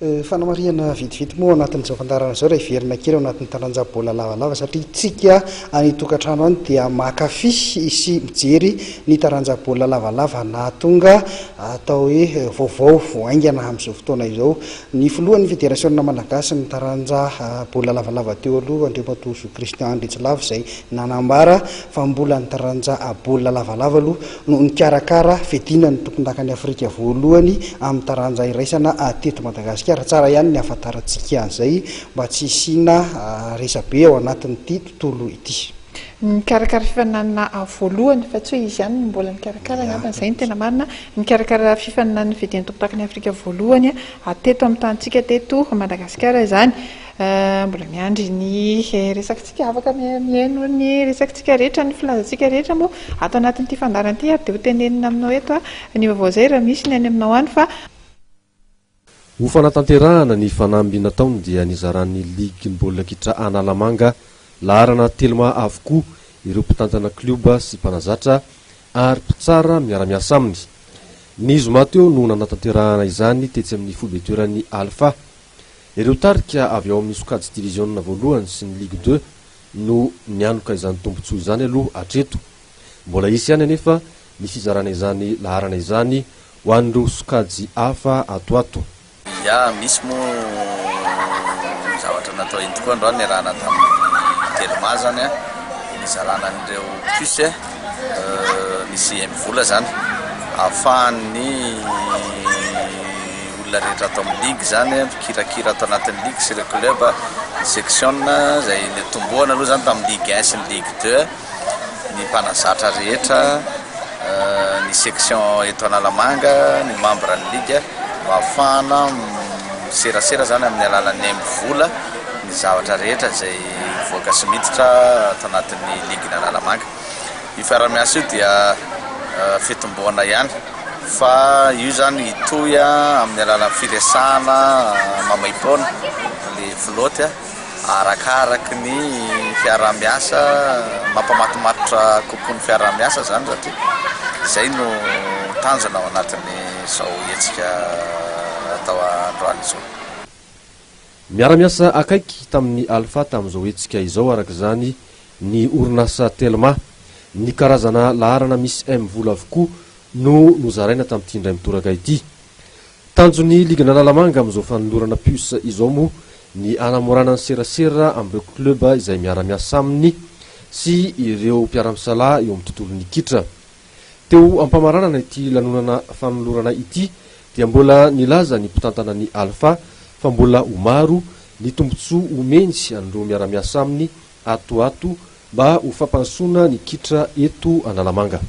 Fanamarihana vetivety moa ao anatin'izao fandaharana izao raha hiverina kely ao anatin'ny taranja baolina lavalava satria tsika any tokantrano any dia mankafy sy mijery ny taranja baolina lavalava nahatonga atao hoe vaovao vao haingana amin'izao fotoana izao ny filohan'ny federasiona malagasy ny taranja baolina lavalava teo aloha Andriamatoa Zo Christian Andriantsilavo izay nanambara fa mbola ny taranja baolina lavalava aloha no nikarakara fiadiana ny tompondakan'i Afrika voalohany amin'ny taranja iraisana teto Madagasikara. Tsara ihany ny hahafantarantsika an'izay mba tsy hisiana resabe ao anatin'ity tontolo ity. Nikarakara fifaninanana voalohany, fa tsy hoe izy ihany no mbola nikarakara angamba, izay no tena marina, nikarakara fifaninanana fiadiana tompondakan'i Afrika voalohany teto amin'ny tanintsika teto Madagasikara izany. Mbola miandry ny resakitsika, afaka mihaino ny resakitsika rehetra, ny filazantsika rehetra moa ato anatin'ity fandaharana ity ary dia ho tenenina aminao eto ny vaovao izay raha misy ny any aminao any fa. Ho fanatanterahana ny fanamby nataony dia nizaran'ny ligin'ny baolina kitra Analamanga laharana Telma avokoa ireo mpitantana klioba sy mpanazatra ary mpitsara miara-miasa aminy. Ny zoma teo no nanatanterahana izany tetsy amin'ny foibe-toeran'ny Alpha. Ireo tarika avy ao amin'ny sokajy diviziona voalohany sy ny Ligue deux no nianoka izany tombontsoa izany aloha hatreto. Mbola hisy ihany anefa ny fizarana izany laharana izany ho an'ireo sokajy hafa ato ato. Ya, misy moa ny zavatra natao iny tokoa androany niarahana tamin'ny Telma zany an, nizarana an'ireo puce nisy MVola zany ahafahan'ny olona rehetra ato amin'ny ligue zany, mpikirakira ato anatin'ny ligue sy ireo club, ny section izay nitomboana aloha zany tamin'ny ligue un sy ny ligue deux, ny mpanazatra rehetra, ny section eto Analamanga, ny membre ny ligue mba ahafahana miserasera zany amin'ny alalan'ny MVola ny zavatra rehetra izay mivoaka sy miditra ato anatin'ny ligue Analamanga. Io fiaraha-miasa io dia fitomboana ihany fa io zany hitohy amin'ny alalan'ny firesahana maimaim-poana le flotte arakaraky ny fiaraha-miasa mampamatomatotra kokoa ny fiaraha-miasa zany satria izay no tanjona ao anatin'izao hetsika atao androany izao. Miara-miasa akaiky tamin'ny Alpha tamin'izao hetsika izao araka izany ny orinasa Telma. Ny karazana laharana misy M-vola avokoa no nozaraina tamin'ity indray mitoraka ity. Tanjon'ny ligin'Analamanga amin'izao fanolorana puce izao moa ny hanamorana ny serasera amin'ireo club izay miara-miasa aminy sy ireo mpiara-misalahy eo amin'ny tontolon'ny kitra. Teo am-pamaranana ity lanonana fanolorana ity dia mbola nilaza ny mpitantana ny Alpha fa mbola ho maro ny tombontsoa omeny an'ireo miara-miasa aminy ato ho ato mba ho fampandrosoana ny kitra eto Analamanga.